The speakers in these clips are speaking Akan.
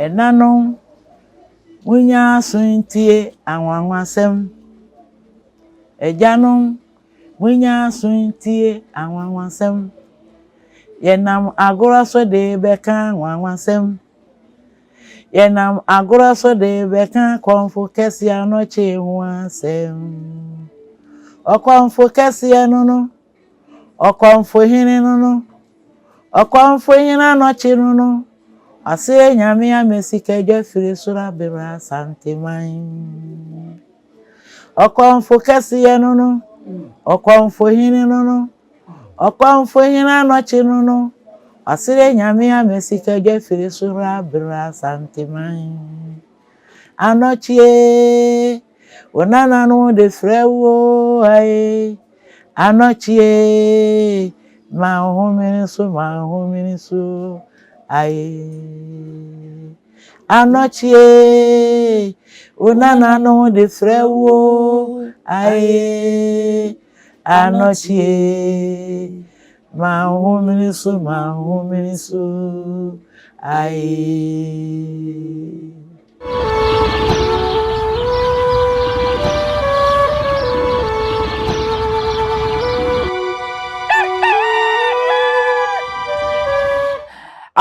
Ɛnanom, monyɛ aso ntie anwanwasɛm. Agyanom, monyɛ aso ntie anwanwasɛm. Yɛnam agorɔ so de rebɛka anwanwasɛm. Yɛnam agorɔ so de rebɛka kɔmfo kɛseɛ anɔkye ho asɛm. Ɔkɔmfo kɛseɛ no no, ɔkɔmfo hene no no, Ɔkɔmfo hene anɔkye no no, ɔse Nyame ama sikadwa firi soro abere Asanteman. Ɔkɔmfo kɛseɛ no no, ɔkɔmfo hene no no, ɔkɔmfo hene anɔkye no no, ɔse Nyame ama sikadwa firi soro abere Asanteman. Anɔkye, wo nananom de frɛ wo o ae. Anɔkye, ma wo homene so, ma wo homene so ae. Anɔkye, wo nananom de frɛ wo o ae. Anɔkye, ma wo homene so, ma wo homene so ae.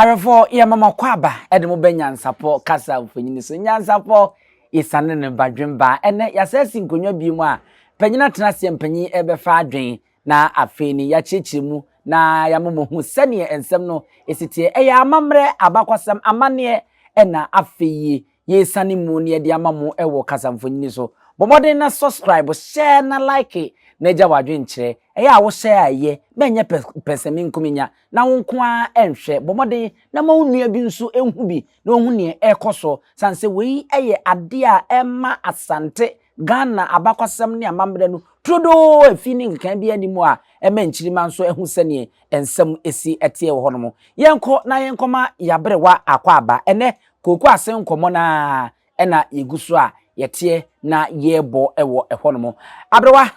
Awɛfoɔ yɛ mama kɔ aba ɛde mo bɛ nyansapɔ kasa mfonini so nyansapɔ yɛsane ne badwemba ɛnɛ yɛasɛ asi nkonnwa bi mu a panyin atena aseɛ mpanyin ɛbɛfa adwen na afei no yɛakyerɛkyerɛ mu na yɛama moahu sɛdeɛ nsɛm no si teɛ. Ɛyɛ amammerɛ, abakɔsɛm, amanneɛ ɛna afei yi yɛresiane mu na yɛde ama mo wɔ kasamfonini so. Bɔ mmɔden na subscribe, share na like na gya w'adwenkyerɛ. Ɛyɛ a wo share a ɛyɛ, mɛnyɛ pɛsɛmenkominya na wo nko ara nhwɛ. Bɔ mmɔden na ma wo nua bi nso nhu bi na ɔhu neɛ ɛrekɔ so. Sane sɛ wei yɛ adeɛ a ɛma Asante Ghana abakɔsɛm ne amammerɛ no turodoo a efi ne nkekae biara nni mu a ɛma nkyirimma nso hu sɛdeɛ nsɛm si teɛ wɔ hɔnom. Yɛnkɔ na yɛnkɔma yɛaberewa akwaaba. Ɛnnɛ, kooko ase nkɔmmɔ no ara na yɛgu so a yɛteɛ na yɛrebɔ wɔ hɔnom. Aberewa,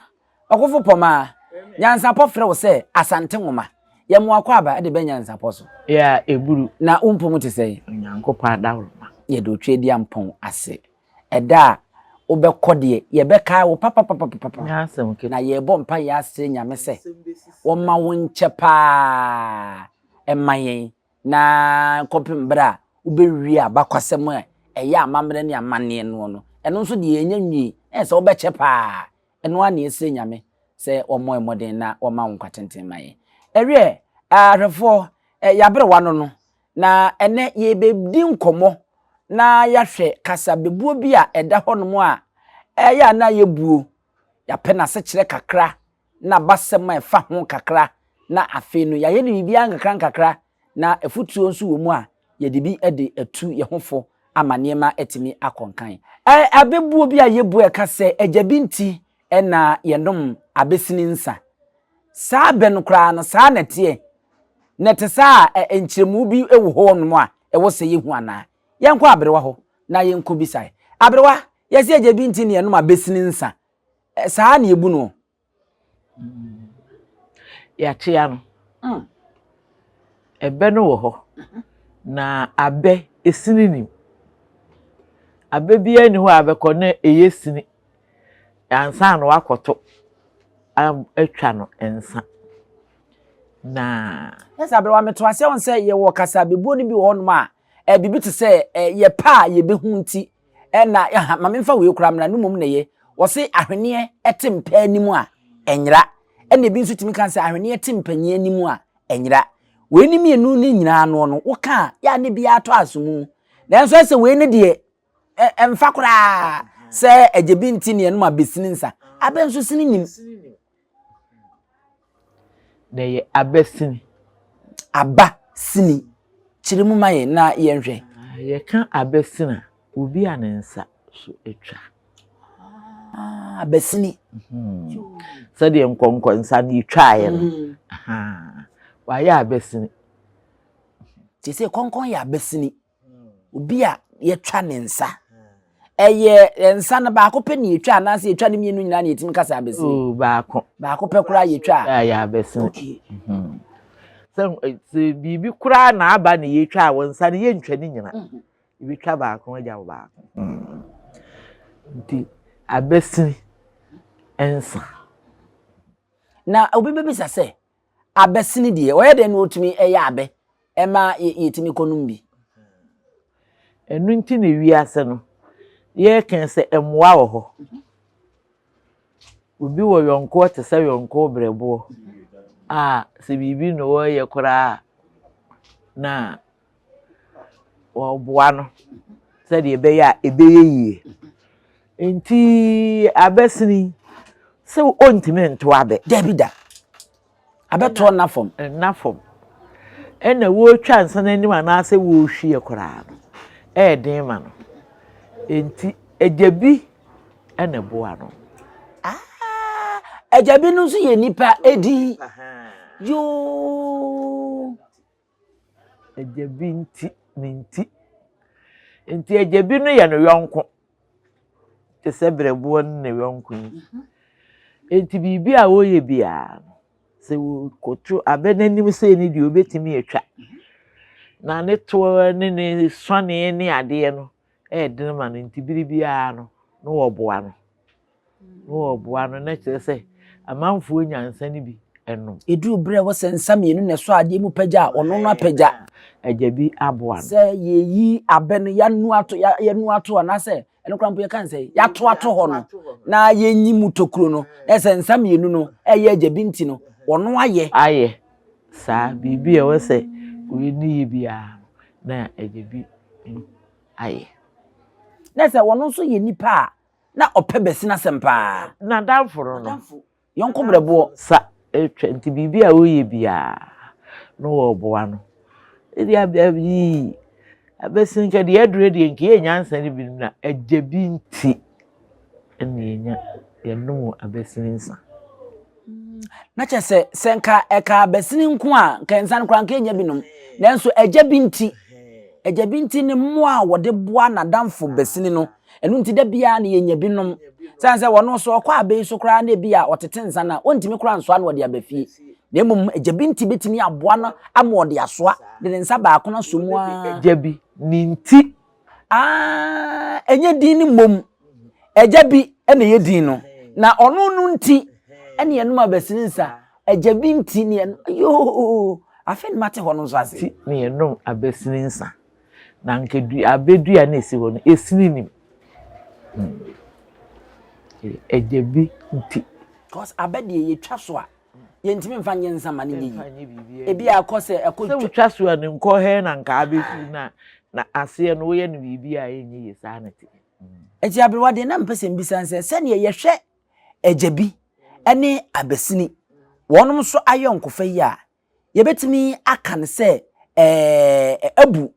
Ɔkofo Pɔmaa, Nyansapɔ frɛ wo sɛ Asante Nwoma. Yɛn mo akwaaba de bɛ Nyansapɔ so. Yɛ a ɛburu. Na wo mpɔmu te sɛn? Onyankopɔn adaworoma. Yɛde Otweaduampɔn ase. Ɛda a wobɛkɔ deɛ, yɛbɛkae wo papapapapapa. Na yɛrebɔ mpaeɛ asrɛ Nyame sɛ wɔmma wo nkyɛ paa mma yɛn na nkɔpem berɛ a wobɛwie abakwasɛm a ɛyɛ amammerɛ ne amanneɛ noɔ no. Ɛno nso deɛ yɛnnya nwie, ɛyɛ sɛ wobɛkyɛ paa. Ɛno ara na yɛsrɛ Nyame sɛ ɔmmɔ yɛn mmɔden na ɔmma wo nkwa tenten mma yɛn. Ɛwiɛ, ahwɛfoɔ, yɛaberewa no no, Na ɛnnɛ yɛrebɛdi nkɔmmɔ na yɛahwɛ kasabebuo bi a ɛda hɔnom a ɛyɛ a na yɛbuo, yɛapɛ n'asekyerɛ kakra na abasɛm a ɛfa ho kakra na afei no yɛayɛ no biribiara nkakra nkakra na afutuo nso wɔ mu a yɛde bi de atu yɛn ho fo ama nneɛma atumi akɔ nkan. Abɛbuo bi a yɛbu a ɛka sɛ agya bi nti na yɛnom abɛsini nsa. Saa bɛ no koraa no saa na ɛteɛ. Na ɛte saa a, ɛ, nkyerɛmu bi wɔ hɔnom a ɛwɔ sɛ yehu anaa? Yɛnkɔ aberewa hɔ na yɛnkɔbisae. Aberewa, yɛse agya bi nti ne yɛnom abesini nsa. Ɛ, saa na yɛbu no? Yɛakyea no. Ɛbɛ no wɔ hɔ, na abɛ esini nim. Abɛ biara nni hɔ a abɛkɔ na ɛyɛ sini ansa na wakɔto atwa no nsa. Na. Yɛ sɛ aberewa meto aseɛ wɔn sɛ yɛwɔ kasabebuo no bi wɔ hɔnom a eh, biribi te sɛ eh, yɛpɛ a yɛbɛhu nti ɛna eh, ha ma memfa wei koraa mmra no mmom na ɛyɛ wɔse ahweneɛ te mpɛ anim a ɛnyera ɛna ebi nso tumi ka sɛ ahweneɛ te mpanyin anim a ɛnyera wei ne mmienu no nyinaa noɔ no woka a yɛ a ne biara tɔ aso mu nanso ɛsɛ wei ne deɛ ɛmfa koraa sɛ agya bi nti ne ɛnom abɛsini nsa abɛ nso sini nim na ɛyɛ aba sini aba sini kyerɛ mu ma yɛn na yɛnhwɛ ah, yɛka aba sini a obi a ne nsa so atwa ah, aba sini hmm. sɛdeɛ nkɔnkɔ nsa no yɛtwaeɛ no hmm. wayɛ aba sini te sɛ kɔnkɔn yɛ aba sini Obi a yɛtwa ne nsa. Ɛyɛ nsa no baako pɛ na yɛtwa anaasɛ yɛtwa ne mmienu nyinaa na yɛtumi kasa abɛsini? Oh, baako. Baako pɛ koraa yɛtwa a. Yɛ abɛsini. Okay. Mm-hmm. Sɛ sɛ biribi koraa na aba na yɛtwa a wɔn nsa no yɛntwa ne nyina. Mm-hmm. Yɛbɛtwa baako agya wo baako. Nti abɛsini nsa. Na obi bɛbisa sɛ, abɛsini deɛ, ɔyɛ dɛn na ɔtumi yɛ abɛ ɛma yɛtumi kɔnom bi? Ɛno nti na wiase no, yɛreka sɛ mmoa wɔ hɔ. Obi wɔ yɔnkoɔ te sɛ yɔnkoɔ berɛboɔ a, sɛ biribi na ɔreyɛ koraa a, na wɔboa no sɛdeɛ ɛbɛyɛ a ɛbɛyɛ yie. Nti abɛsene sɛ ɔntumi nto abɛ. Dabi da. Abɛtoɔ nna fam. Nna fam. Ɛna wɔretwa nsa no anim anaasɛ wɔrehwie koraa no, ɛyɛ den ma no. Nti agya bi na ɛboa no. Ah, agya bi no nso yɛ nipa edin. Yoo. Agya bi nti, ne nti. Nti agya bi no yɛ no yɔnko. Te sɛ berɛboɔ ne ne yɔnko yi. Nti biribi a wɔyɛ biara no, sɛ wɔkɔto abɛ n'anim sei ne deɛ obɛtumi atwa. Na ne toɔ ne ne sɔne ne adeɛ no ɛyɛ den ma no nti bere biara no na wɔboa no. Na wɔboa no na kyerɛ sɛ amanfoɔ nya nsa no bi nom. Ɛduru berɛ a ɛwɔ sɛ nsa mmienu na ɛsɔ adeɛ mu pagya a, ɔno no apagya. Agya bi aboa no. Sɛ yɛyi abɛ no, yɛanu ato, yɛanu ato anaasɛ ɛno koraa mpo yɛka no sɛ yɛato ato hɔ no na yɛnyi mu tokuro no, na sɛ nsa mmienu no ɛyɛ agya bi nti no, ɔno ayɛ. Ayɛ saa, biribi a ɛwɔ sɛ ɔyɛ ne yɛ biara no, na agya bi ayɛ. Na sɛ ɔno nso yɛ nipa a na ɔpɛ bɛsi n'asɛm paa. N'adamfo no no. Yɔnko brɛboɔ. Sa atwa nti biribi a ɔyɛ biara na wɔboa no. Ɛdi abɛ yi abɛsi nka deɛ aduro deɛ nka yɛ nyansa no bi na agya bi nti ɛna yɛnya yɛnom abɛsini nsa. Na kyerɛ sɛ sɛ nka ɛka abɛsini nko a nka nsa no koraa nka yɛnya bi nom. Nanso agya bi nti agya bi nti ne mmoa a wɔde boa n'adamfo bɛsini no ɛno nti da biara no yɛnya bi nom. Sane sɛ wɔno so ɔkɔ abɛ yi so koraa na ebi a ɔtete nsa no a ɔntumi koraa nsoa na ɔde aba fie. Na mmom agya bi nti bɛtumi aboa no ama ɔde asoa de ne nsa baako no asɔ mu ara. Agya bi ne nti. Ah, ɛnyɛ din no mmom. Agya bi na ɛyɛ din no. Na ɔno no nti ɛne yɛnom abasiri nsa. Agya bi nti ne yɛnom, yoo, afei na mate hɔ no nso ase. Nti ne yɛnom abasiri nsa. Na anka dua, abɛ dua na esi hɔ no, esini nim. Agya bi nti. Because abɛ deɛ yɛtwa so a, yɛntumi mfa nyɛ nsa ma no nyɛ yie. Ebi a ɛkɔ sɛ ɛkɔ. Sɛ wotwa so a ne nkɔ hɛ na nka abɛsi na na aseɛ no woyɛ no biribi a ɛnyɛ yie saa na ɛte. Nti aberewa deɛ na mpɛ sɛ mbisa sɛ sɛdeɛ yɛhwɛ agya bi ne abasini wɔnom nso ayɔnkofa yi a yɛbɛtumi aka no sɛ ɛɛ abu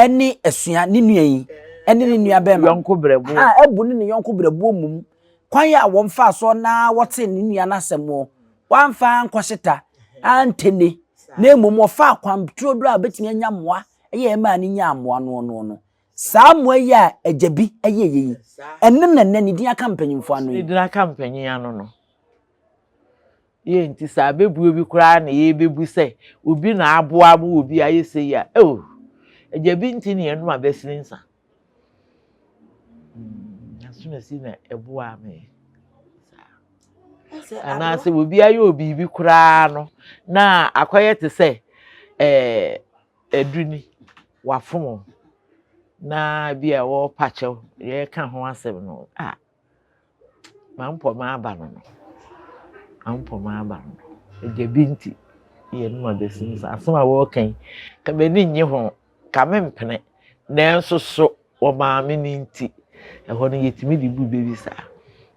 ne asua ne nua yi ne ne nua bɛrima yɔnko brɛboɔ a abu ne ne yɔnko brɛboɔ mum kwan a wɔn fa so na wɔte ne nua n'asɛm wɔ wɔamfa ankɔhyeta antene na mmom wɔfa kwan turoduro a wɔbɛtumi anya mmoa ɛyɛ ɛmaa ne nyaa mmoa noɔ noɔ no saa mmoa yi a agya bi ɛyɛ yɛ yi ɛno na nnɛ ne din aka mpanyinfoɔ ano yi ne din aka mpanyin ano no. Yɛ nti sɛ abɛbuo bi koraa na yɛbɛbu sɛ obi na aboa ma obi ayɛ sei a, oh, agya bi nti na yɛnom abɛsene nsa. Asomasi na ɛboaa me saa. Anaasɛ obi ayɛ biribi koraa no na akɔyɛ te sɛ ɛɛ aduni wafom na bi a wɔrepa kyɛw yɛreka ho asɛm no a Mampɔ m'aba no no, mampɔ m'aba no no, agya bi nti yɛnom abɛsi nsa. Asɛm a wɔreka yi, ka m'ani nnye ho, ka mempene, nanso so wɔ maame no nti, ɛhɔ no yɛtumi de bu bɛ bi saa.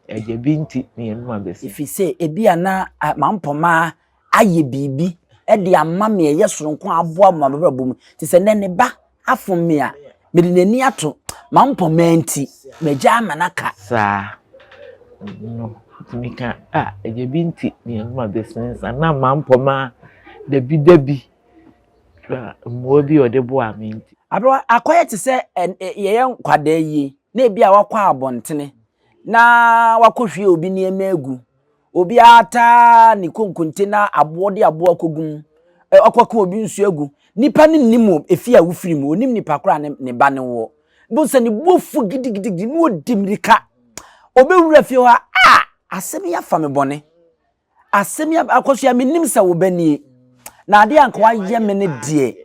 Agya bi nti na yɛnom abɛsi. Ɛfiri sɛ ebia na mampɔ maa ayɛ biribi de ama me ɛyɛ soronko a aboa ma m'abrabɔ mu. Te sɛ nnɛ ne ba afom me a, mede n'ani ato m'ampɔmma nti, magya ama no aka. Saa no, tumi ka a, ɛyɛ bi nti na yɛnom abɛsene nsa na m'ampɔmma dabi dabi mmoa bi a ɔde boaa me nti. Aberewa, akɔyɛ te sɛ yɛyɛ nkwadaa yie na ebi a wakɔ abɔntene na wakɔhwie obi nneɛma agu Obiara taa ne konkonte na aboɔ de aboɔ akɔgu mu, ɔkɔka obi nsuo agu. Nipa no nnim efie a wofiri mu, onim nipa koraa ne ne ba ne woɔ. Bo sɛ ne bo afu gidigidigidi na ɔdi mmirika. Ɔbɛwura fie hɔ a, a asɛm yi afa me bɔne. Asɛm yi akɔsoa menim sɛ wo ba nie. Na adeɛ a nka wayɛ me no deɛ,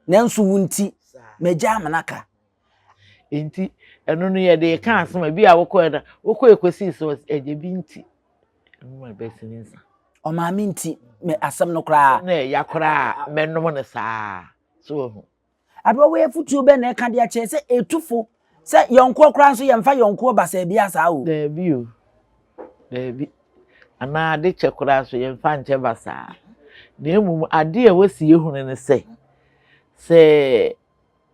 nanso wo nti, magya amena ka. Enti ɛno no yɛde reka asɛm a ebi a wokɔɛ na wokɔɛ kɔsii sɛ agya bi nti ɛno ma bɛsene nsa. Ɔmaame nti me asɛm no koraa. Na ɛya koraa mɛnom no saa so wahu. Aberewa wei afotuo bɛn na ɛka de akyerɛ sɛ ɛtu fo sɛ yɔnkoɔ koraa nso yɛmfa yɔnkoɔ basaa biara saa o. Daabi o, daabi. Anaa ade kyɛ koraa nso yɛmfa nkyɛ basaa. Na mmom adeɛ a ɛwɔ sɛ yɛhunu ne sɛ, sɛ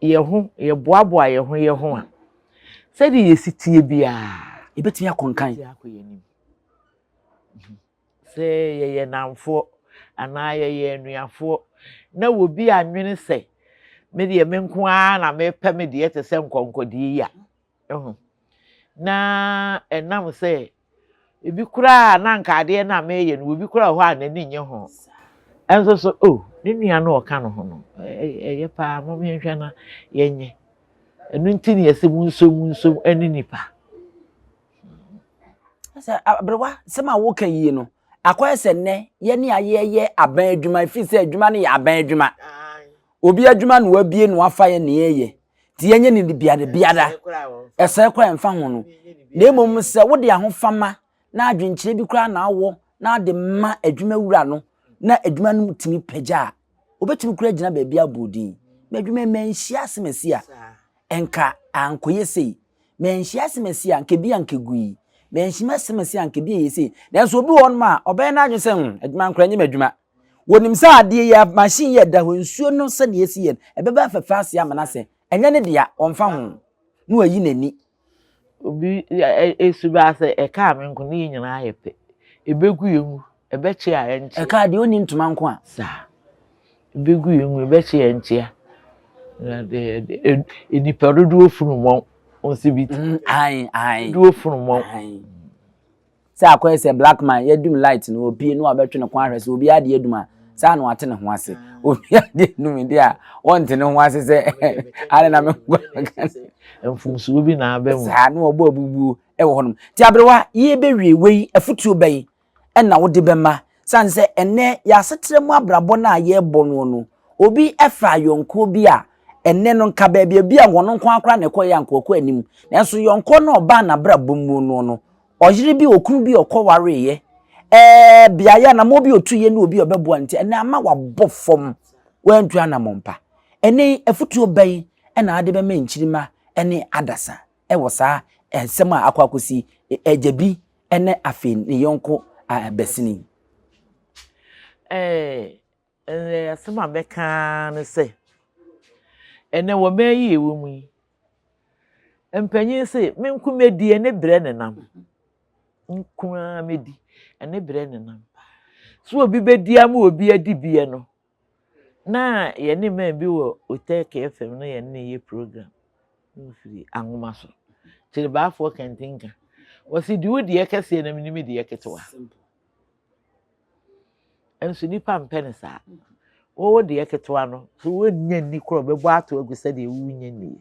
yɛn ho, yɛboaboa yɛn ho yɛn ho a, sɛdeɛ yɛsi teɛ biara, yɛbɛtumi akɔ nkan. Akɔ yɛn anim. Sɛ yɛyɛ nnamfoɔ anaa yɛyɛ anuafoɔ na obi anwene sɛ me deɛ me nko ara na mepɛ me deɛ te sɛ nkɔnkɔdeɛ yi a, ɛho. Na ɛnam sɛ ebi koraa na anka adeɛ no a meyɛ no obi koraa wɔ hɔ a n'ani nnye ho. Ɛnso so, oh, ne nua no ɔka ne ho no, ɛyɛ paa, mom yɛnhwɛ na yɛnyɛ. Ɛno nti na yɛsɛ munsom munsom ɛne nipa. Sɛ aberewa, sɛm a woka yie no, akɔyɛ sɛ nnɛ yɛne a yɛyɛ aban adwuma, ɛfiri sɛ adwuma no yɛ aban adwuma. Obi adwuma na wabie na wafa yɛ na yɛyɛ. Nti yɛnyɛ no biada biada. Ɛsɛe koraa ɛmfa ho no. Na mmom sɛ wode ahofama na adwenkyerɛ bi koraa na awɔ na ade ma adwuma wura no na adwuma no tumi pagya a, obetumi koraa gyina baabi abɔ din. M'adwuma manhyia asɛm asi a, nka ankɔyɛ sei. Manhyia asɛm asi a, nka bi a nka gui. Manhyia asɛm asi a, nka bi ɛyɛ sei. Nanso obi wɔ hɔnom a, ɔbɛyɛ n'adwene sɛ, hmm, adwuma nkora nyɛ m'adwuma. Wɔnim sɛ adeɛ yi, machine yi ɛda hɔ, nsuo no sɛdeɛ ɛsi yɛ no, ɛbɛba afɛfɛ ase ama no asɛ. Ɛnyɛ ne dea, ɔmfa ho. Na wayi n'ani. Obi esu baa sɛ ɛkaa me nko ne yɛn nyinaa yɛ pɛ. Ebegu yɛn mu, ɛbɛkye a ɛnkyea. Ɛkaa deɛ ɔnni ntoma nko a. Saa. Ebegu yɛn mu, ɛbɛkye a ɛnkyea. Na de nnipa dodoɔ funu mmɔn, nsi bi ti. Mm, ae, ae. Dodoɔ funu mmɔn. Ae. Sɛ akɔyɛ sɛ black man yɛdum light no opie na wabɛtwe ne kɔn ahwɛ sɛ obi adeɛ adum a saa na wate ne ho ase obi adeɛ adum deɛ a wɔnte ne ho ase sɛ ade na menkɔ mfomsoɔ bi na aba mu saa na wɔbɔ abubuo wɔ hɔnom nti aberewa yɛbɛwie wei afotuo bɛn ɛna wode bɛma sane sɛ ɛnɛ yɛasetra mu abrabɔ no a yɛrebɔ no no obi ɛfa ayɔnkoɔ bi a ɛnɛ no nka baabi bi a wɔn nko akora na ɛkɔ yɛ ankoɔkɔ anim nanso yɔnkoɔ no ɔbaa n'abrabɔ mu no no Ɔyere bi, okunu bi a ɔkɔwareeɛ, ɛɛ beaeɛ anammɔn bi a ɔtuiɛ ne obi a ɔbɛboa nti, ɛnɛ ama wabɔ fam, wantu anammɔn pa. Ɛnɛ yi, afotuo bɛn na ade bɛma nkyirimma ne adasa wɔ saa nsɛm a akɔ akɔsi agya bi ne afei ne yɔnko basini? Ɛɛ, ɛnɛ asɛm a mɛka ara ne sɛ, ɛnɛ wɔ man yi a yɛwɔ mu yi, Mpanyin se, me nko medi, ɛne brɛ ne nam. Nko ara medi, ɛne brɛ ne nam. So obi bedi ama obi adi biɛ no, na yɛne man bi wɔ Otec FM no yɛne no yɛ program. Na ofiri Anwoma so. Kyerɛbaafoɔ Kantinka. Wɔsi di wo deɛ kɛseɛ na meni me deɛ ketewa. Nso nnipa mpɛ no saa. Wo deɛ ketewa no, so wonnya nni korɔ bɛbɔ ato agu sɛdeɛ wonnya nnie.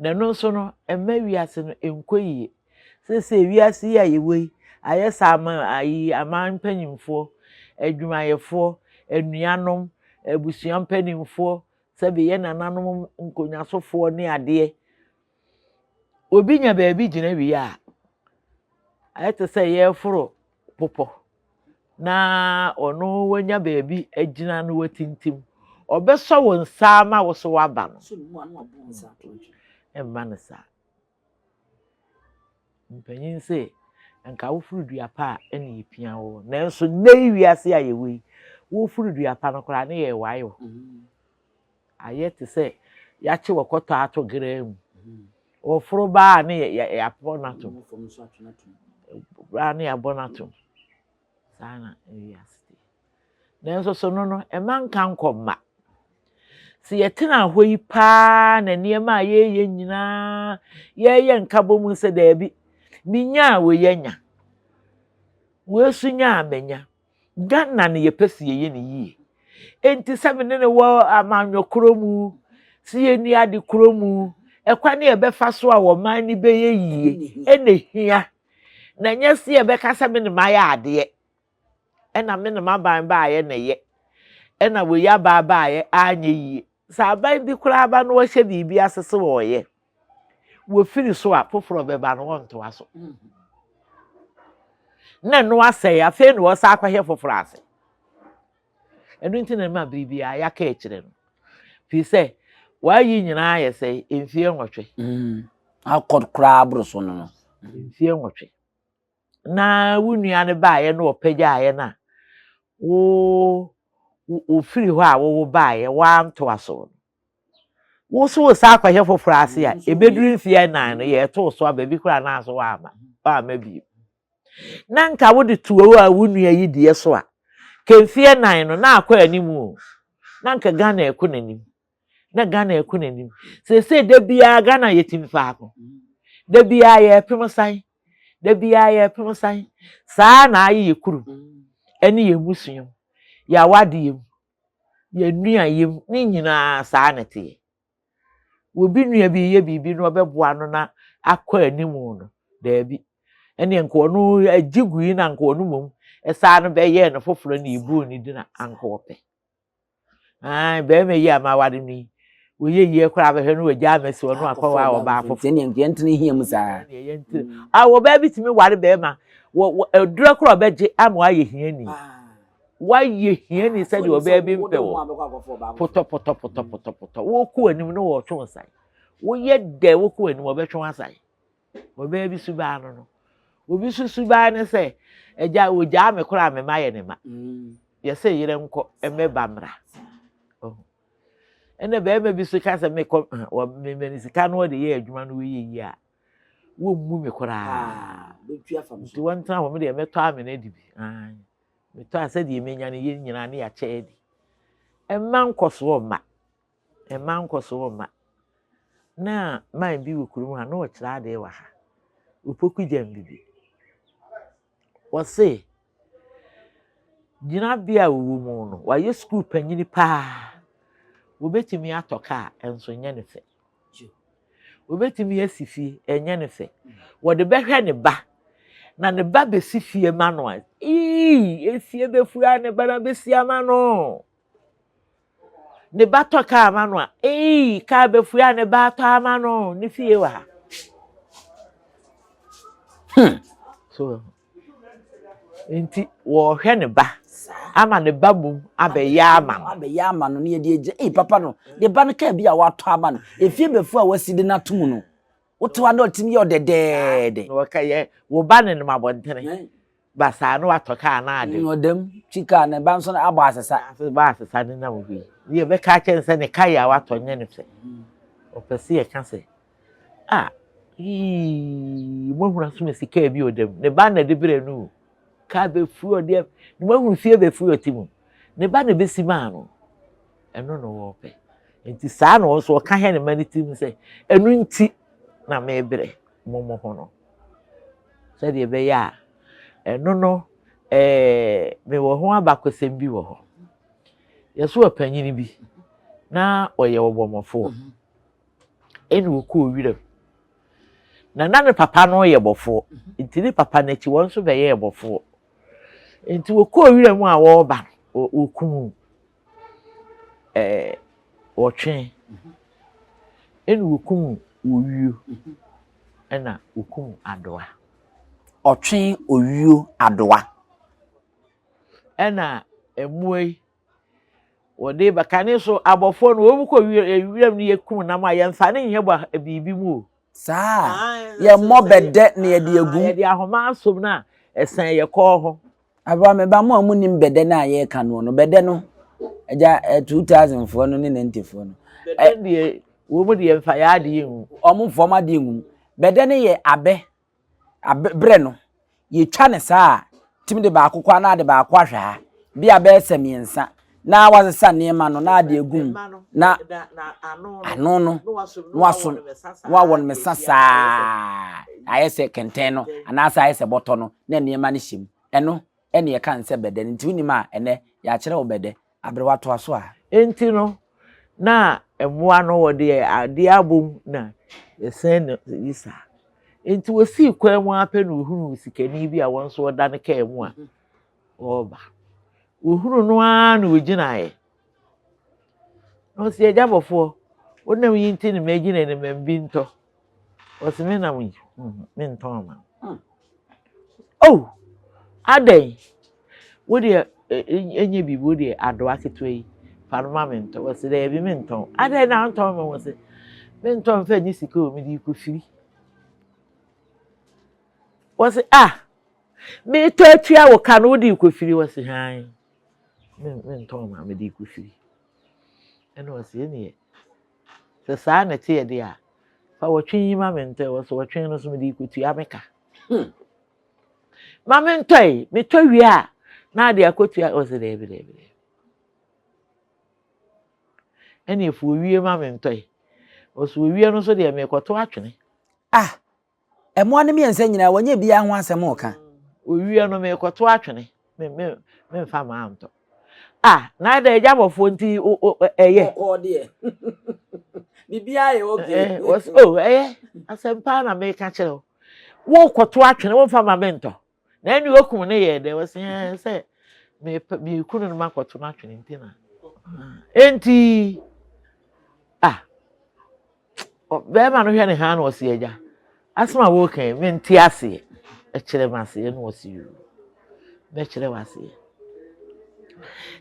Na ɛno nso no, ɛmma wiase no ɛnkɔ yie. Seesei wiase yi a yɛwɔ yi, ayɛ sɛ ama ayi aman mpanyimfoɔ, adwumayɛfoɔ, anuanom, abusua mpanimfoɔ, sɛbe yɛ nananom nkonnwasofoɔ ne adeɛ. Obi nya baabi gyina wie a, ayɛ te sɛ yɛreforo bepɔ na ɔno wanya baabi agyina na watintim. Ɔbɛsɔ wo nsa ama wo so woaba no. Ɛmma no saa. Mpanyin se, nka woforo dua pa a ɛna epia wo. Nanso nnɛ yi wiase a yɛwɔ yi, woforo dua pa no koraa ne yɛrewae wo. Ayɛ te sɛ yɛakye wɔ kɔtɔ ato geraa mu. Wɔforo ba a ne yɛabɔ no atom. Ba ne yɛabɔ no atom. Saa na wiase te. Nanso so no no, ɛma nka nkɔ mma. Sɛ yɛtena hɔ yi paa na nneɛma a yɛreyɛ nyinaa yɛreyɛ nkabom sɛ daabi, menya a wei anya, wei nso nya a manya. Ghana no yɛpɛ sɛ yɛyɛ no yie. Enti sɛ me ne no wɔ amanyɔ korɔ mu, sɛ yɛnni ade korɔ mu, Ɛkwan a yɛbɛfa so a ɔman no bɛyɛ yie ɛna ehia. Na ɛnyɛ sɛ yɛbɛka sɛ me na mayɛ adeɛ, ɛna me na m'aban baeɛ na ɛyɛ, ɛna wei aba baeɛ anyɛ yie. Sɛ aban bi koraa ba na ɔhyɛ biribi ase sɛ ɔreyɛ, wɔfiri so a, foforɔ bɛba no wɔntoa so. Na ɛno asɛe, afei na wɔsan akɔhyɛ foforɔ ase. Ɛno nti na ɛma biribiara yɛaka akyire no. Firi sɛ, wɔayi nyinaa yɛ sɛ mfie 8. Akɔ koraa boro so no. Mfie 8. Na wo nua no baeɛ na ɔpagyaeɛ no a, wo wofiri hɔ a wowo baeɛ woantoa so no. Wo nso wo sa akɔhyɛ foforɔ ase a, ɛbɛduru mfeɛ 4 no yɛtoo so aba bi koraa naa so woama woama bio. Na nka wode to a wo nua yi deɛ so a, ka mfeɛ 4 no na akɔ anim o. Na nka Ghana ɛkɔ n'anim. Na Ghana ɛkɔ n'anim. Seesei da biara Ghana yɛtim faako. Da biara yɛpem san. Da biara yɛpem san. Saa na ayɛ yɛ kurom. Ɛne yɛn mmusua mu. Yɛ awadeɛ mu. Yɛn nnuayɛ mu. Ne nyinaa saa na ɛteɛ. Obi nua bi yɛ biribi na ɔbɛboa no na akɔ anim no, daabi. Ɛne nka ɔno agye gu yi na nka ɔno mmom ɛsaa no bɛyɛɛ no foforɔ na ebuu ne din a anka ɔpɛ. Ae, bɛrima yi a maware no yi, wɔyɛ yie koraa bɛhwɛ no wɔgya amasi ɔno akɔwa ɔbaa foforɔ. Nti ɛneɛ yɛntena hia mu saa. A ɔbaa bi tumi ware bɛrima, wɔ aduro koraa ɔbɛgye ama wayɛ hiani. Wayɛ hiani sɛdeɛ ɔbaa bi mpɛ wɔ. Potɔ potɔ potɔ potɔ potɔ. Wokɔ anim no wɔtwe wo nsan. Woyɛ dɛ wokɔ anim wɔbɛtwe wo asan. Ɔbaa bi subaa no no. Obi nso subaa ne sɛ, agya ogyaa me koraa me ma yɛ ne ma. Yɛsɛ yerɛ nkɔ mmɛba mmra. Ɛna bɛrima bi so ka sɛ mekɔ wɔ me sika no wɔde yɛ adwuma no wɔyɛ yie a, wɔmmu me koraa. Nti wɔntena hɔ me deɛ mɛtɔ amena adi bi. Metɔ a sɛdeɛ menya no yɛn nyinaa ne yɛakyɛ adi. Ɛmma nkɔsoɔ mma. Ɛmma nkɔsoɔ mma. Na man bi wɔ kurom ha na ɔkyerɛ adeɛ wɔ ha. Opoku gyam bibi. Wɔse gyinabea a wɔwɔ mu no, wayɛ sukuu panyini paa. Wɔbɛtumi atɔ kaa nso nyɛ ne fɛ. Wɔbɛtumi asi fie, ɛnyɛ ne fɛ. Wɔde bɛhwɛ ne ba. Na ne ba bɛsi fie ma no a, ii, efie bɛfu a ne ba na bɛsi ama no. Ne ba tɔ kaa ma no a, ii, kaa bɛfu a ne ba atɔ ama no. Ne fie wɔ ha. So, nti wɔrehwɛ ne ba ama ne ba mum abɛyɛ ama no. Abɛyɛ ama no ne yɛde agya. Ei papa no, ne ba no kaa bi a watɔ ama no. Efie bɛfu a wasi de no ato mu no. Wote hɔ a na ɔtumi yɛ ɔdɛdɛɛdɛ. Na wɔka yɛ wo ba nenam abɔntene. Basaa na watɔ kaa na ade. Ɔdam twi kaa ne ba nso abɔ asesa. Bɔ asesa ne nam hɔ yi. Ne yɛbɛka akyerɛ no sɛ ne kaa yi a watɔ nyɛ ne fɛ. Ɔpɛ sɛ yɛka sɛ ah yii moahunu asom asi kaa bi ɔdam. Ne ba na de brɛ no o. Kaa bɛfiri ɔde ne moahunu fie bɛfiri ɔte mu. Ne ba na bɛsi maa no. Ɛno na wɔpɛ. Nti saa na wɔn nso wɔka hɛ ne ma ne tirim sɛ ɛno nti na mebrɛ mo mo ho no. Sɛdeɛ ɛbɛyɛ a ɛno no mewɔ ho abakɔsɛm bi wɔ hɔ. Yɛso ɔpanyin bi na ɔyɛ ɔbɔmmɔfoɔ. Ɛna ɔkɔɔ wiram. Na na ne papa no yɛ bɔfoɔ. Nti ne papa n'akyi wɔn nso bɛyɛɛ bɔfoɔ. Nti wɔkɔɔ wiram a wɔreba no, wɔkum wɔtwe. Ɛna wɔkum owuo. Ɛna wɔkum adoa. Ɔtwe, owuo, adoa. Ɛna mmoa yi wɔde ba kane so abɔfoɔ no wɔn kɔ wiram no yɛkum nam a yɛmfa ne nyɛ bɔ biribi mu o. Saa yɛmmɔ bɛdɛ na yɛde agu. Yɛde ahoma asom no a ɛsɛn yɛ kɔn ho. Abra me ba mo a monim bɛdɛ no a yɛreka no no bɛdɛ no agya 2000 foɔ no ne 90 foɔ no. Bɛdɛ deɛ wɔn mu deɛ mfa yɛ adeɛ ngu. Wɔn mfa wɔn adeɛ ngu mu. Bɛdɛ no yɛ abɛ abɛ berɛ no yɛtwa ne saa a tumi de baako kɔ anaa de baako ahwɛ ha bi a bɛyɛ sɛ 3 na wasesa nneɛma no na ade agu mu na ano no na waso na wawɔ no mesa saa ayɛ sɛ kɛntɛn no anaasɛ ayɛ sɛ bɔtɔ no na nneɛma no hyɛ mu ɛno ɛne yɛka no sɛ bɛdɛ no nti wonim a ɛnɛ yɛakyerɛ wo bɛdɛ aberewa toa so a. Nti no na Mmoa no wɔde adeɛ abom na yɛsɛn no yi saa. Nti wɔsii kwan mu ara pɛ na wɔhunuu sikani bi a wɔn nso wɔda ne kaa mu a ɔreba. Wɔhunuu no ara na wɔgyinaeɛ. Na ɔsi agya bɔfoɔ, wonam yi nti na magyina ne mam bi ntɔ. Ɔsi me nam yi, mentɔn ama wo. Oh, adɛn? Wo deɛ ɛnyɛ biribi, wo deɛ adoa ketewa yi, fa no ma me ntɔ. Ɔsi daabi mentɔn. Adɛn na wontɔn ma wɔn sɛ mentɔn mfa nye sika o, mede rekɔfiri. Wɔsi ah, metɔ atua wo ka no wode rekɔfiri. Wɔsi hann, mentɔn ma mede rekɔfiri. Ɛna ɔsi ɛneɛ sɛ saa na ɛteɛ deɛ a, fa wɔtwe yi ma me ntɔ. Wɔsi wɔtwe no so mede rekɔtua me ka. Ma mentɔ yi, metɔ wie a na ade akɔtua. Wɔsi daabi daabi daabi. Ɛna efu owie ma me ntɔ yi. Wɔsi owie no nso deɛ mekɔto atwene. Ah, mmoa no mmiɛnsa nyinaa wɔnyɛ biara ho asɛm reka. Owie no mekɔto atwene. Me me memfa maa ntɔ. Ah, na ada agya bɔfoɔ nti ɛyɛ. Ɔkɔɔ deɛ. Biribiara yɛ okay. Wɔsi oh ɛyɛ asɛmpa na meka kyerɛ wo. Wokɔto atwene womfa ma me ntɔ. Na ɛne okum ne yɛ dɛ wɔsi ɛɛ sɛ mepɛ mekunu no makɔto no atwene nti na. Enti ah bɛrima no hwɛ ne ha na ɔsi agya asɛm a wɔreka yi mente aseɛ ɛkyerɛ me aseɛ na ɔsi yoo mɛkyerɛ wo aseɛ.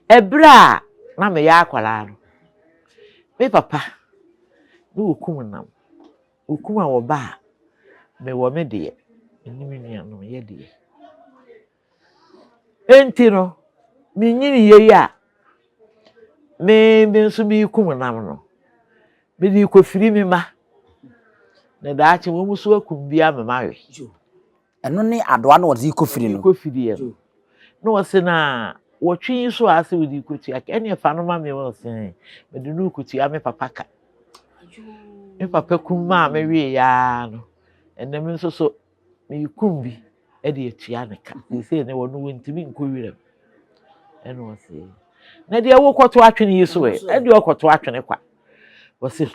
Ɛberɛ a na meyɛ akwadaa no me papa ne wɔkum nam. Okum a wɔba a, mewɔ me deɛ, me ne me nuanom yɛ deɛ. Enti no, menyiniiɛ yi a, me me nso merekum nam no, mede rekɔfiri me mma. Na daakye wɔn nso akum bi ama mawe. Ɛno ne adoa na wɔde rekɔfiri no. Rekɔfiri no. Na wɔse na wɔtwe yi so a sɛ wode rekɔtua ka, ɛneɛ fa no ma me wɔse mede no rekɔtua me papa ka. Me papa kum maa me wee yaa no, ɛnɛ me nso so merekum bi de atua ne ka. Seesei ne wɔn wɔntumi nkɔ wiram. Ɛna ɔse, na deɛ wokɔto atwene yi so ɛ, ɛdeɛ ɔkɔto atwene kwa. Wɔse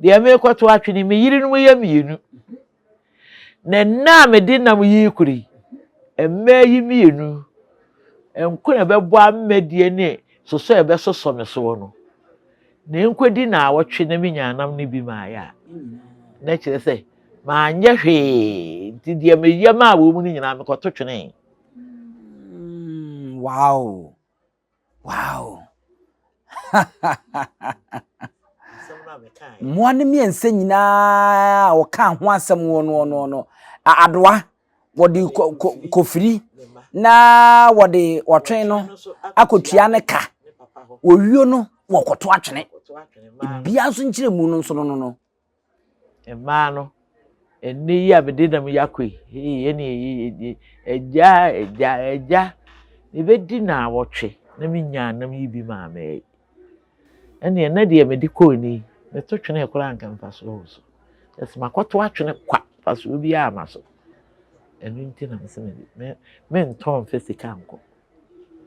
deɛ merekɔto atwene, me yerenom yɛ mmienu. Na nna a mede nam yi rekɔ yi, mmaa yi mmienu, nko na ɛbɛbɔ amɛdeɛ ne sosɔ a ɛbɛsosɔ me soɔ no, na ɛnkɔdi naawɔtwe na menya nam no bi maayɛ a, na kyerɛ sɛ manyɛ hwee, nti deɛ meyɛ maa wɔn mu no nyinaa mekɔto twenee. Wow! Wow! Mmoa no mmiɛnsa nyinaa a wɔkaa ho asɛm wɔ no no no adoa wɔde kofiri na wɔde ɔtwe no akɔtua ne ka wɔwio no wɔkɔto atwene ebia nso nkyerɛmu no nso no no no Mmaa no, ɛnnɛ yi a mede nam yi akɔ yi, hei ɛne ɛyi agya agya agya, mebɛdi naawɔtwe na menyaa nam yi bi maa me. Ɛne ɛnɛ deɛ mede kɔɔ ni, meto twene koraa anka mfasoɔ wɔ so. Ɛsɛ makɔto atwene kwa, mfasoɔ biara ama so. Ɛno nti na mesɛ mede mentɔn mfa sika nkɔ.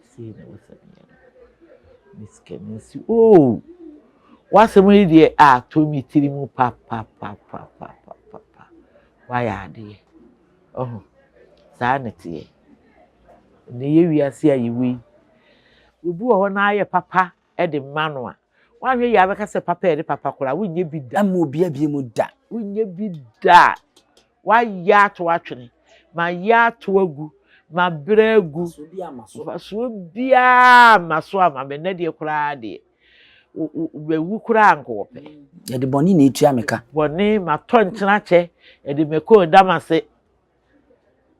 Sei na ɛwɔ sɛ meyɛ no. Me sika no nsi oo. W'asɛm yi deɛ atɔ me tiri mu papapapapapapa. Wayɛ adeɛ. Ɔho, saa na ɛteɛ. Ɛnɛ yɛ wiase a yɛwɔ yi, obi wɔ hɔ na ayɛ papa de ma no a, woanhwɛ yie a wobɛka sɛ papa a ɛde papa koraa wonyɛ bi da. Ɛmma obi abie mu da. Wonyɛ bi da. Wayɛ ato atwene, mayɛ ato agu, mabrɛ agu, mfasoɔ biara mma so ama me, nnɛ deɛ koraa deɛ, mawu koraa anka wɔpɛ. Yɛde bɔne na etua me ka. Bɔne, matɔ nkyene akyɛ, yɛde me kɔɔ damase,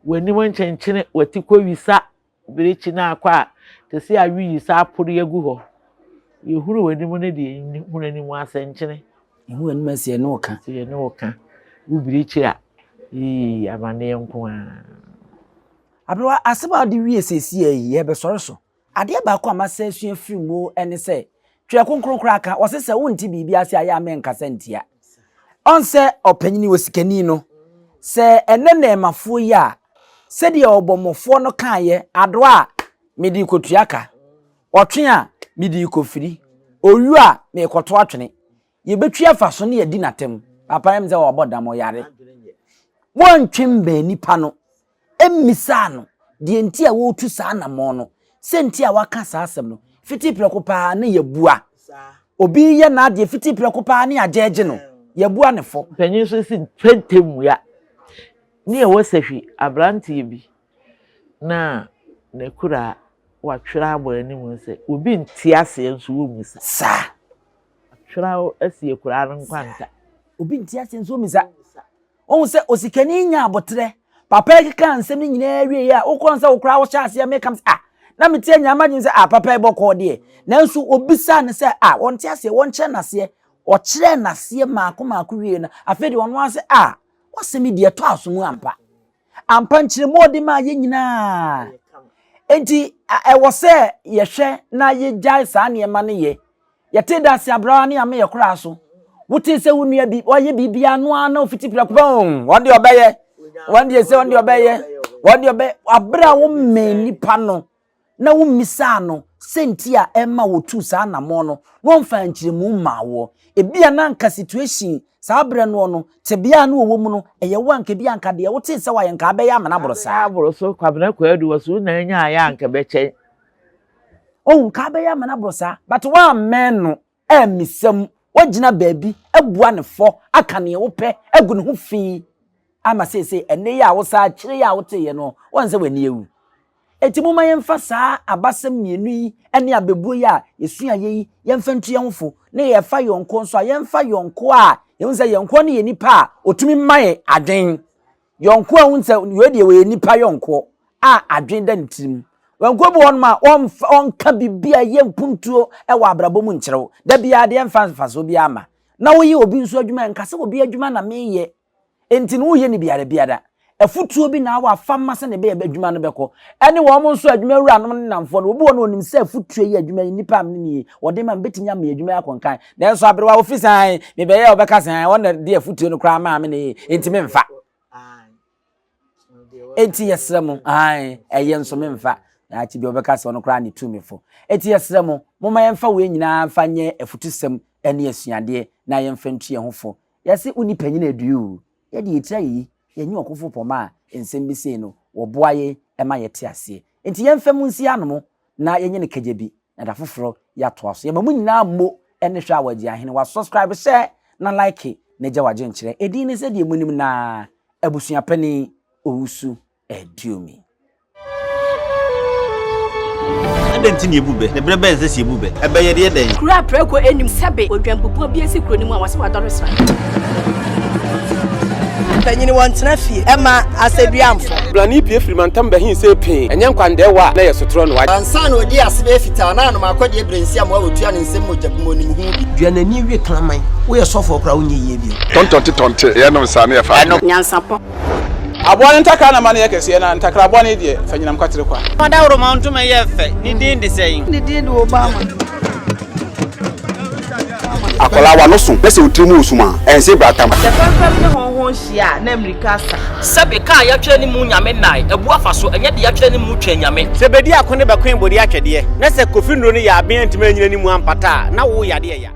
w'anim nkyenkyene, w'ati kɔ wisa. Bere kyi no akɔ a, te sɛ awe yi saa pore agu hɔ. Yɛhunu w'anim no deɛ, hunu anim asɛnkyene. Yɛhu w'anim a, sɛ yɛne wo ka. Sɛ yɛne wo ka. Wo birikyi a, yii, amaneɛ nko ara. Aberewa, asɛm a wode wie seesei yi, yɛrebɛsɔre so. Adeɛ baako a masan asua afiri mu ne sɛ, Twerɛ Kronkron koraa ka, wɔse sɛ wonte biribi ase a, yɛ a menkasa ntia. Ɔnsɛ ɔpanyini, osikani no, sɛ ɛnɛ nnɛɛmafoɔ yi a, sɛdeɛ ɔbɔmmɔfoɔ no kaeɛ, adoa a, mede rekɔtua ka, ɔtwe a, mede rekɔfiri. Owu a, merekɔto atwene. Yɛbɛtwi afa so ne yɛadi n'atam. Papa yɛm sɛ wabɔ dam, ɔyare. Woantwe mbɛn nipa no mmisaa no deɛ nti a wɔretu saa anammɔn no, sɛ nti a waka saa asɛm no. Fiti prɛko paa ne yɛabua. Obi yɛ n'adeɛ fiti prɛko paa ne yɛagyɛɛgye no, yɛabua ne fɔ. Mpanyin nso si ntɛntɛm mua. Ne ɛwɔ sahwi aberanteɛ bi na n'akura watwerɛ abɔ anim sɛ obi nte aseɛ nso wɔmmisa. Saa. Watwerɛ asi akuraa no nkwanta. Obi nte aseɛ nso wɔmmisa. Wohu sɛ osikani nya aboterɛ. Papa yi kekaa nsɛm no nyinaa wieeɛ a, wokɔ sɛ wo koraa wohyɛ aseɛ meka sɛ ah, na mete anya m'adwene sɛ ah, papa yi bɔkɔɔ deɛ. Nanso obisaa no sɛ ah, ɔnte aseɛ, wɔnkyerɛ no aseɛ. Ɔkyerɛɛ no aseɛ maako maako wieeɛ no, afei deɛ ɔno ara sɛ ah, w'asɛm yi deɛ ɛtɔ aso mu ampa. Ampa nkyerɛmu a ɔde maa yɛn nyinaa. Enti ɛwɔ sɛ yɛhwɛ na yɛgyae saa nneɛma no yɛ. Yɛtee da ase abrɛ ne ame yɛ koraa so. Wotee sɛ wo nua bi wayɛ biribi ano ara na ofiti prɛko pɛ oh, wɔn deɛ ɔbɛyɛ, wɔn deɛ sɛ wɔn deɛ ɔbɛyɛ, wɔn deɛ ɔbɛyɛ. Abrɛ a wommɛn nipa no na wommisaa no sɛ nti a ɛma wɔtuu saa anammɔn no na ɔmfaa nkyerɛmu mmaa woɔ. Ebia na anka situation saa berɛ noɔ no, tebea a na ɔwɔ mu no, ɛyɛ wo a anka ebia anka deɛ wotee sɛ wayɛ nka abɛyɛ amena aboro saa. Aboro so, Kwabena Kwadu wɔ so wo na nyaeɛ a anka ɛbɛkyɛn. Ohu, nka abɛyɛ amena aboro saa, but woammɛn no ammisa mu, woagyina baabi abua no fɔ, aka neɛ wopɛ agu ne ho fi ama seesei ɛnne yi a wosan akyire yi a woteeɛ no, woahu sɛ w'ani awu. Enti momma yɛmfa saa abasɛm mmienu yi ne abɛbuo yi a yɛsuaeɛ yi yɛmfa ntu yɛn ho fo, na yɛfa yɔnkoɔ nso a, yɛmfa yɔnkoɔ a yɛhu sɛ yɔnkoɔ no yɛ nipa a ɔtumi ma yɛn adwen. Yɔnkoɔ a wohu sɛ wei deɛ wɔyɛ nipa yɔnkoɔ a adwen da ne tirim. Yɔnkoɔ bi wɔ hɔnom a ɔmfa ɔnka biribi a ɛyɛ mpuntuo wɔ abrabɔ mu nkyerɛ wo. Da biara deɛ ɛmfa mfasoɔ biara mma. Na woyɛ obi nso adwuma nka sɛ obi adwuma na meyɛ. Enti no woyɛ no biara biara. Afutuo bi na awɔ afa ma sɛdeɛ ɛbɛyɛ adwuma no bɛkɔ. Ɛne wɔn nso adwuma wuranom ne nnamfoɔ no, obi wɔ no ɔnim sɛ afutuo yi adwuma yi nnipa a mene nie wɔde ma me bɛtumi ama adwuma yi akɔ nkan. Nanso aberewa ofi sɛ ae mebɛyɛ a ɔbɛka sɛ ae wɔn na de afutuo no koraa maa me ne enti memfa. Enti yɛsrɛ mo ae ɛyɛ nso memfa. Daakye bi ɔbɛka sɛ ɔno koraa ne tu me fo. Enti yɛsrɛ mo momma yɛmfa wei nyinaa mfa nyɛ afutusɛm ne asuadeɛ na yɛmfa ntu yɛn ho fo. Yɛse wonni panyin adue oo, yɛde yɛn tiri ayiyi, yɛnyɛ ɔkofo pɔma a nsɛm bi sei no wɔboa yɛn ma yɛte aseɛ. Enti yɛmfa mu nsi anom na yɛnyɛ no kagyabi na da foforɔ yɛatoa so. Yɛma mo nyinaa mmo ne hwɛ a wɔagye ahene. Wa subscribe hyɛ na like na gya w'adwenkyerɛ. Edin ne sɛdeɛ monim no ara, Abusuapanin Owusu Aduomi. Adɛn nti na yebu bɛ? Na bere bɛn na ɛsɛ sɛ yebu bɛ? Ɛbɛ yɛ deɛ dɛn? Kuro a prako nnim sɛbe odwanbubuo bi asi kuro no mu a wɔse wadɔre sra. Mpanyin wɔntena fie ɛma asɛdua mfɔ. Blani pue firi mantam bɛhe see pee, ɛnyɛ nkwandɛɛwa a na ɛyɛ sotorɔ no. Ansa na ɔdii ase bɛyɛ fitaa na anom akɔdeɛ berɛ nsi amoa wɔtua ne nsam mogya bi mu ɔnim ho bi. Dua n'ani we kraman. Woyɛ sɔfoɔ koraa wonyɛ yie bio. Tɔntɔnte tɔnte, yɛnom saa ne yɛfa adeɛ. Nyansapɔ. Aboa no ntakra na ma no yɛ kɛseɛ, na ntakra bɔne deɛ, fa nyinam kwatere kwa. Ɔdawuroma ntoma yɛ fɛ, ne din de sɛn? Ne din de Obama. Akwadaa w'ano so na sɛ wo tiri mu resum a, ɛnse bratam. Sɛ fɛmfɛm ne hɔnhɔn hyia a, na mmirika asa. Sɛbe kaa yɛatwerɛ ne mu nyame nnae abu afa so, ɛnyɛ deɛ yɛatwerɛ ne mu twɛn nyame. Sɛ bedi ako ne bɛkoe bode atwɛdeɛ, na sɛ Kofi nnuro no yɛ aben antumi anyina ne mu ampata a, na wo yadeɛ ya.